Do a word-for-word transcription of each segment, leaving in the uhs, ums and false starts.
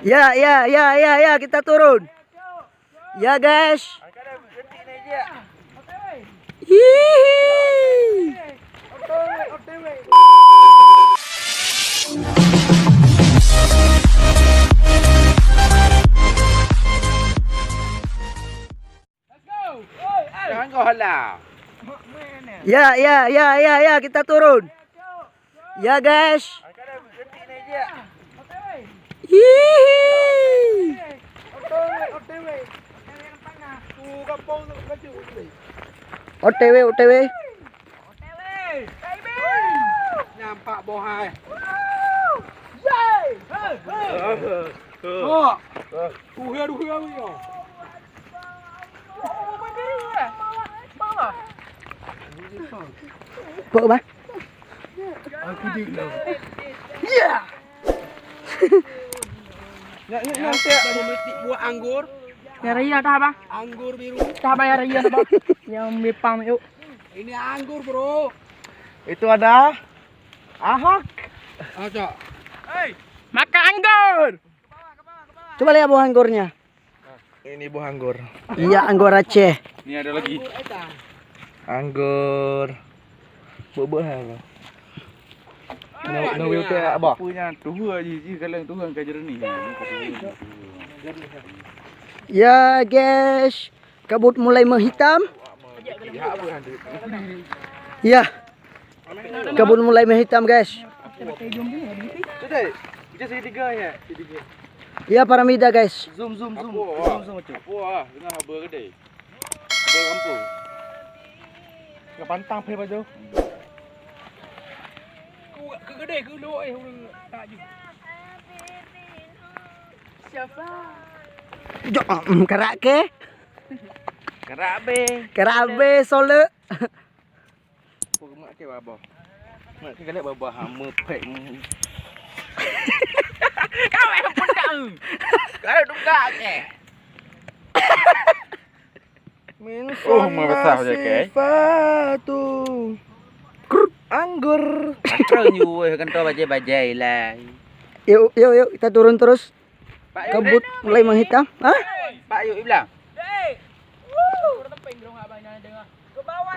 Ya, ya, ya, ya, ya, kita turun. Ya, guys. Hihi. Jangan kau hala. Ya, ya, ya, ya, ya, kita turun. Ya, guys. Hihi. O T W, O T W. Nampak boh hai. Oh. Duhai, duhai, duhai. Apa, bah? Aku juga. Ya. Nak, nak, nak, nak. Memetik buah anggur. Ya raya dah, bah. Anggur biru. Dah, bah, ya raya dah, bah. Yang mepang yuk. Ini anggur, bro. Itu ada ahak. Ada. Hei. Makan anggur. Coba lihat buah anggurnya. Ini buah anggur. Iya, anggur Aceh. Ini ada lagi. Anggur. Buah-buahan. No, no will teh, Abah. Punya tuha je, je kalau tuha ka jernih. Ya, guys. Kabut mulai menghitam. Ya. Kabut mulai menghitam, guys. Sudah. Kita segitiga ya, segitiga. Ya, Paramida, guys. Zoom, zoom, zoom. Apa? Zoom, zoom, Cuk. Apa ah? Tengah haba kedai. Haba kampung. Ke pantang phe baju. Ku ke kedai ke lu eh, urang tak ju. Siapa? Jok, mm, kerak ke? Kerak be. Kerak be, solek. Apa mak ke baba? Mak ke galak baba hama pek. Kau yang pedang. Kalau tukar ke? Min Oh, mau besar je, ke? Sifatu. Krut. Anggur. Anggur nyu, eh, kan tu bajai-bajai lah. Yuk, yuk, yuk, kita turun terus. Pak, yuk. Kabut mulai menghitam. Hah? Pak, yuk, Iblang.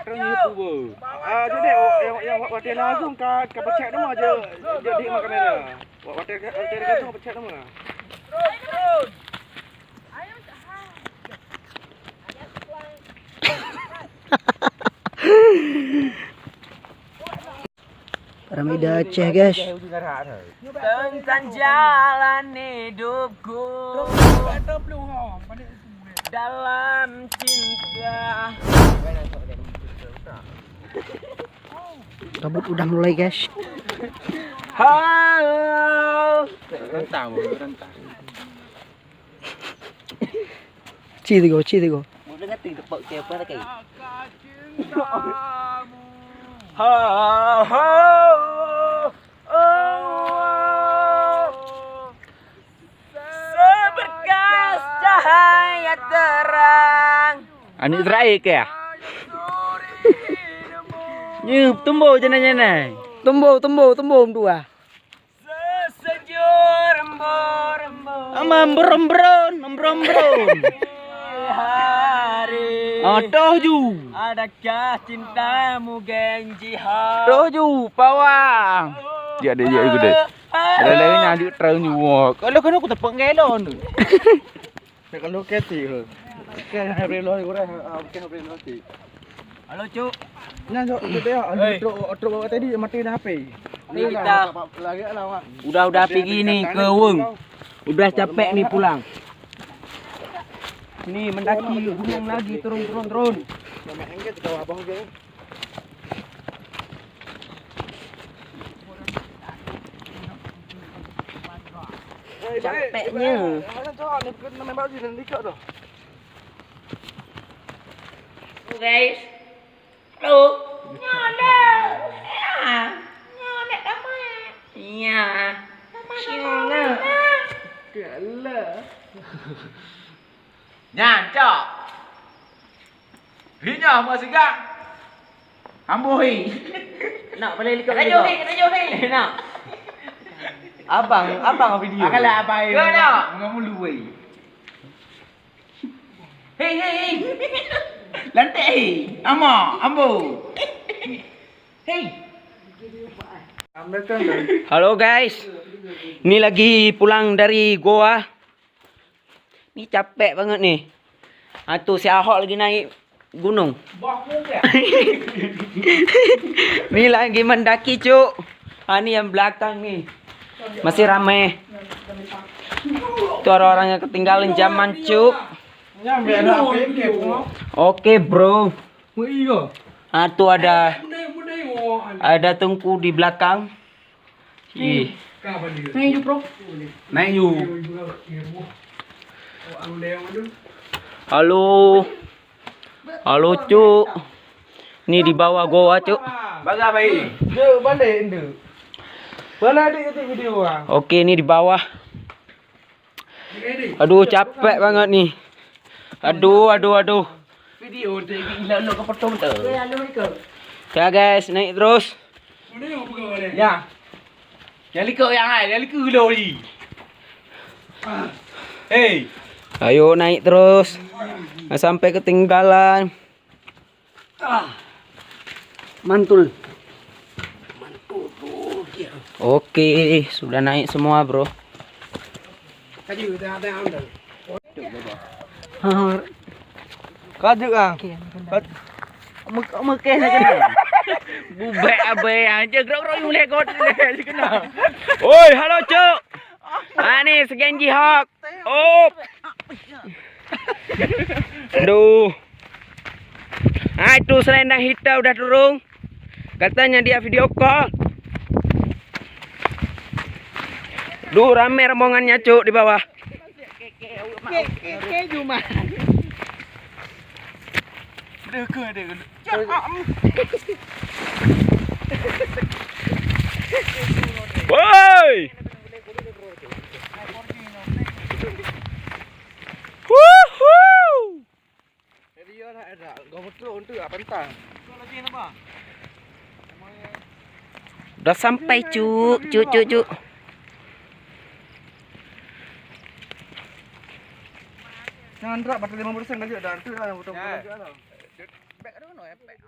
Terus YouTube. Ah, jadi, oh, yang, yang, yang langsung ka, ka pecah nama je, jadi mak kamera. Wak, wak, wak, wak, langsung pecah nama. Ramida Aceh, guys. Tentang jalan hidupku dalam cinta. Kabut udah mulai, guys. Halo. Rantang, rantang. Ci tiga, ci tiga. Mula ngerti tepuk ke apa lagi? Ha, ha, oh. Seberkas cahaya terang. Aneuk Israel ke ya? Nyoe tumbo janai-janai. Tumbo, tumbo, tumbo dua. Seseujur embun-embun. Ama embron-embron, embron-embron. Hari. Ah, toh ju. Adakah cintamu genji ha? Toh ju, pawang. Ya deh, ya gede. Ada lain yang juk terang ju. Kalau kena aku tepuk gelon tu. Kalau keti tu. Okey, habis lo kurang. Okey, habis lo ti. Halo, Cuk. Nyan, Cuk, tu dia. Hei. Truk, truk bawah tadi mati dah H P. Ni kita lagi lah, Mak. Udah, udah pergi ni ke Weng. Udah capek ni pulang. Ni mendaki gunung lagi, turun, turun, turun. Sama engke tu kawan abang je. Capeknya. Guys. Halo. Nyoe le. Ya. Nyoe nak damai. Ya. Nyoe le. Nyan, cok. Hi nyoe, mak sigang. Ambo hi. Nak, boleh likot. Rajo hi, rajo hi. Nak. Abang, abang video. Akala abai. Kena. Ngomong lu wei. Hei, hei, hei. Lantai, hei. Ama, ambo. Hei. Halo guys. Ni lagi pulang dari Goa. Ni capek banget ni. Ha, tu si Ahok lagi naik gunung. Ni lagi mendaki, cuk. Ha, ni yang belakang ni. Masih ramai. Tu orang-orang yang ketinggalan zaman, cuk. Oke, bro. Ha, tu ada, ada Tengku di belakang. Ih. Naik ju, bro. Naik ju. Halo. Halo, cuk. Ni di bawah Goa, cuk. Bagai baik. Dia balik, Nduk. Bala adik ketik video, ah. Oke, ni di bawah. Aduh, capek banget ni. Aduh, aduh, aduh. Video tu, ilok-ilok ke potong tu. Ya, guys, naik terus. Ya. Yang likot yang hai, yang likot dulu ni. Hei. Ayo naik terus. Jangan sampai ketinggalan. Ah. Mantul. Mantul, bro. Ya. Oke, sudah naik semua, bro. Tadi udah ada, udah. Ha. Kajut ah. Oke, Kat-, mek-, mekeh nak kena. Bubek abai aja, gerok-gerok you mulai kot, mulai aja kena. Oi, halo, cuk. Ah, ni, segan jihok. Op. Aduh. Ah, itu selendang hitam udah turun. Katanya dia video call. Duh, ramai rombongannya, cuk, di bawah. Ke, ke, ke, Juma. Deh, ke, deh, ke. Woi! Wuhu! Udah sampai, cuk, cuk, cuk, cuk. Jangan drop, baterai lima puluh persen lagi, dah tu lah, potong-potong. Ya. Back, aduh, no, efek.